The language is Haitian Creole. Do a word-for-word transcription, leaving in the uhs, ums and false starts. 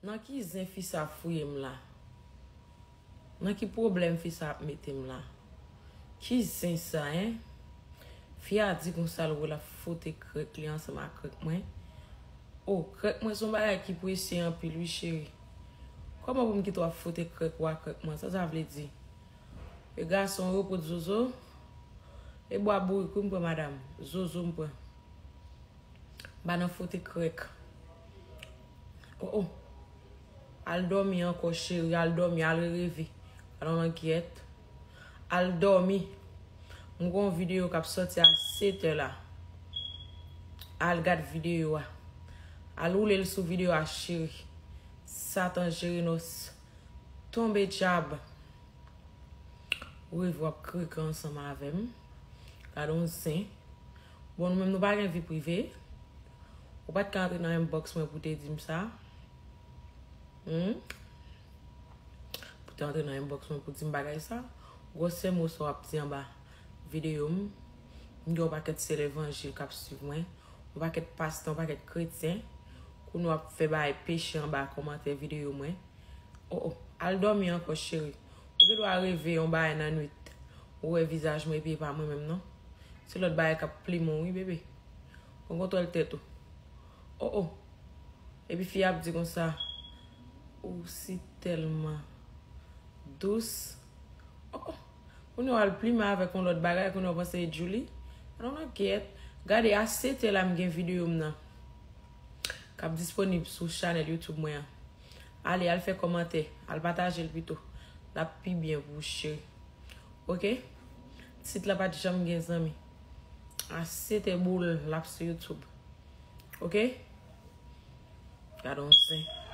Nan ki zen fi sa ap fouye m la? Nan ki pwoblèm fi sa ap mete m la? Ki zen sa, en? Fi a di konsa l wè l ap fwote krèk li ansanm ak krèk mwen. O, krèk mwen se yon bagay ki presye anpil, wi, cheri. Kòman pou m kite w ap fwote krèk ou ak krèk mwen? Sa sa vle di? E gason yo pot zozo. E bwa bourik, wi, m pran, madanm. Zozo m pran. M pa nan fwote krèk. O, o. Al dòmi ankò, cheri. Al dòmi, al rereve. Al nan langyèt. Al dòmi. M gen yon videyo k ap sòti a sèt è la. Al gad videyo a. Al woule l sou videyo a, cheri. Satan Jerinos. Tonbe dyab. Ou rive w ap kreke ansanm avè m. Gade yon zen. Bon, nou menm nou pa gen vi prive. Ou pa t ka antre nan inbox mwen pou te di m sa. Hmm? Pou te antre nan inbox mwen pou di m bagay sa. Gwosè mo sa w ap di anba videyo m. M gen yon pakèt sè levanjil k ap swiv mwen. Yon pakèt pastan, yon pakèt kretyen. Kounye w ap fè bagay peche anba kòmantè videyo mwen. O, o, al dòmi ankò, cheri. Ou gen dwa reve yon bagay nan nwit. Ou wè vizaj mwen epi e pa mwen menm non. Se lòt bagay k ap plimen w, wi, bebe. Pran kontwòl tèt ou. O, o. Epi fi a ap di konsa, ou si tèlman dous. O, o. Kounye w al plimen avèk yon lòt bagay, kounye w panse e Julie. Alò nan kèt. Gade, a sèt è la m gen videyo m nan. K ap disponib sou chanèl YouTube mwen an. Ale, al fè kòmantè, al pataje l pito. L ap pi byen pou ou, cheri. Oke? Tit la pa t janm gen zanmi. A sèt è boul, l ap sou YouTube. Oke? Gade yon zen.